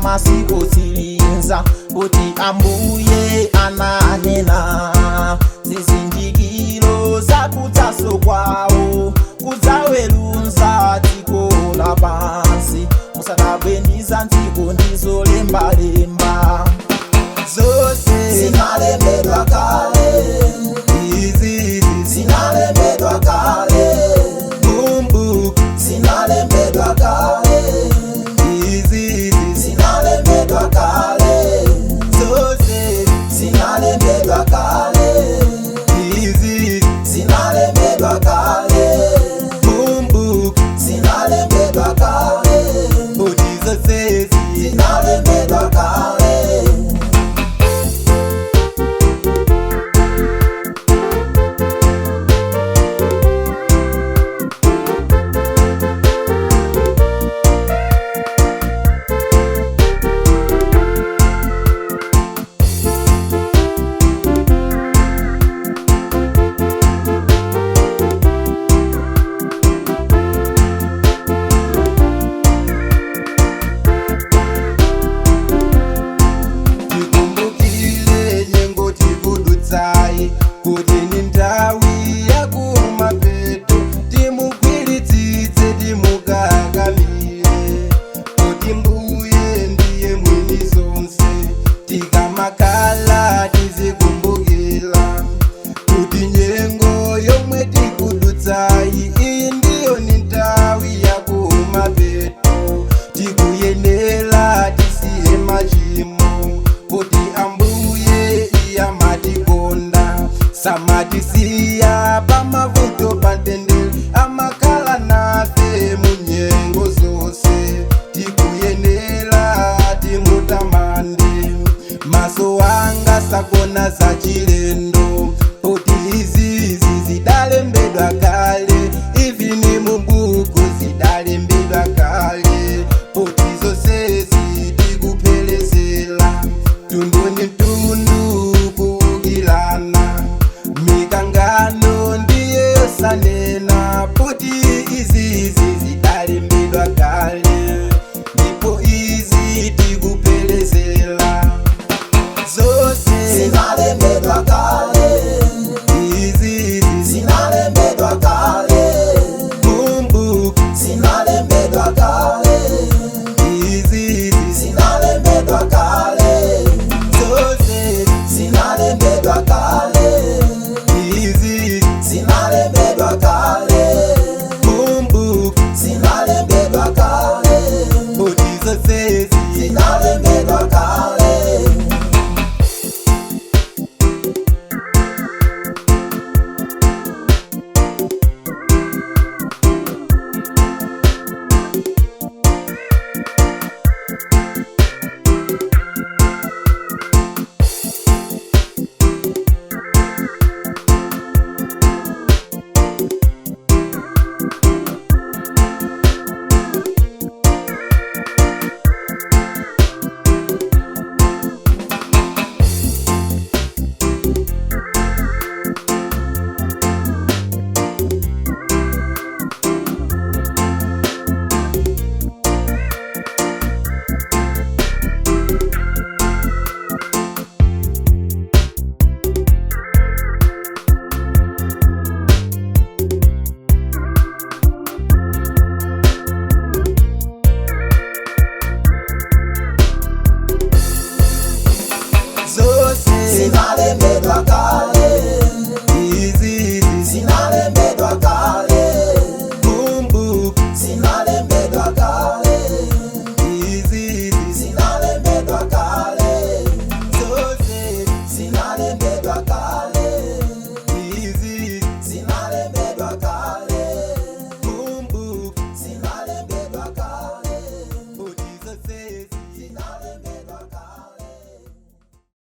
masiku otsiriza, kuti Ambuye ananena zizindikiro zakudzaso kwawo, kudzaweruza dziko lapansi. Musadabwe ndi za dziko, ndizolembalemba zonse zinalembedwa kale. Izi Zinalembedwa kale. Kumbuka. Zinalembedwa kale. Izi Zinalembedwa kale. Zonse Zinalembedwa kale. Izi Zinalembedwa kale. Kumbuka. Zinalembedwa kale. Kuti zonsezi Zinalembedwa kale. Tikumbukile nyengo tikudutsayi, kuti ni nthawi yakumapeto. Timugwiritsitse, timukakamire, kuti Mbuye ndiye mwini zonse. Tikamakhala tizikumbukila kuti nyengo yomwe tikudutsayi, iyi ndiyo ni nthawi yakumapeto. Tikuyenera tisiye machimo, kuti Ambuye iyamatikonda, samatisiya pamavuto, pamtendere, amakhala nafe munyengo zonse. Tikuyenera timutamande. Maso anga sakona zachi